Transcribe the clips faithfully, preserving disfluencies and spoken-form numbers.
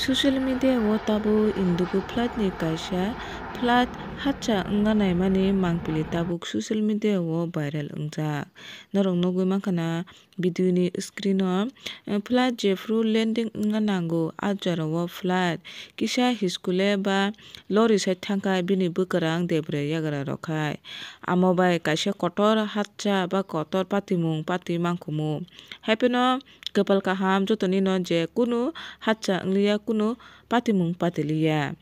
Social media o tabuk Indigo flight ni kaisa flight hatcha wngna naimani mangpili tabuk social media o viral wngjak. Norok nugwi mankha na video ni screen o, eh, flight jephru landing wngna nango, a jora o flight kisa hiskole ba lorry sai thangkha, bini bwkrang debre yagra rok khai. Amo bai kaisa kotor hatcha ba kotor patimung patwi mankhumu. Haiphano kwpal kaham jotoni no je kunu hatcha wngliya, kunu patimung patiliya.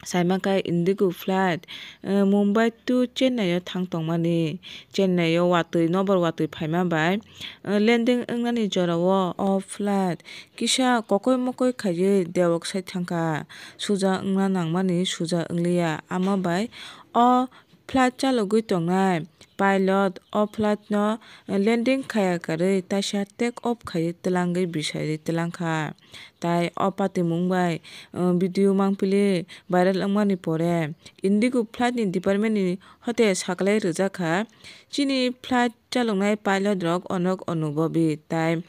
Saimankha Indigo flight, eh, Mumbai to Chennai o thang tongmani. Chennai o watwi, nobor watwi phaima bai, eh, landing wngnani jora o, o flight kisa kokoi mokoi khaiwi dewok sai thangkha. Suja wngna nangmani suja wngliya. Amo bai o flight chalogwi tongnai pilot o flight no landing khaya karwi taisa take off khaiwi twlangwi bisai twlangkha. Tai o patimung bai, uh, video mangpili viral wngmani pore Indigo flight ni department ni hote saklai rwjakha, "Chini flight chaloknai pilot rok onok onubobi tai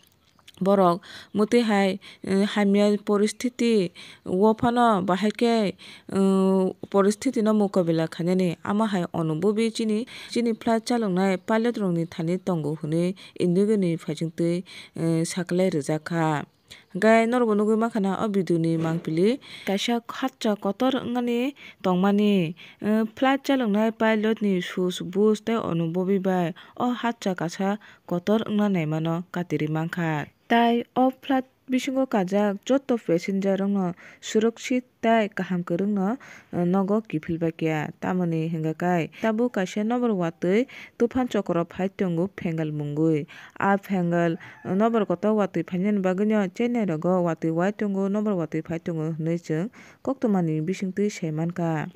borok mwtwi hai, eh, hamya poristhiti o phano bahai khe, eh, poristhiti no mokabila khainani. Amo hai onubobi chini, chini flight chaloknai pilot rokni thani tongo," hwnwi Indigo ni phaisingtwi, eh, saklai rwjakha. Hwnkhe norokbo nugwi mankha na o video ni mangpili kaisa hatcha kotor wngmani tongmani, eh, flight chaloknai pilot ni sus bus tei onubobi bai o hatcha kasa kotor wngna naimano katirwi mankha. Tai o flight bisingo kajak joto passenger rokno surakshit tai kaham kwrwngno, eh, nogo kiphilbaikha. Tamoni hwnkha khe tabuk kaisa nobor watwi tuphan chokro phai tongo phengal mungwi. A phengal, eh, nobor kotor watwi phainani bagwino Chennai rogo watwi wai tongo, nobor watwi phai tongo hwnwi chwng koktwmani bisingtwi sai mankha.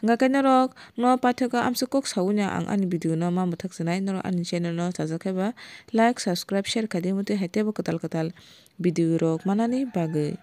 Hwnkha khe norok no paithakgo amswk kok saui no ang ani video no ma mwthak swnai, norok ani channel no chajak khe ba like, subscribe, share khai di, mutwi hai teibo kwtal kwtal video rok manani bagwi.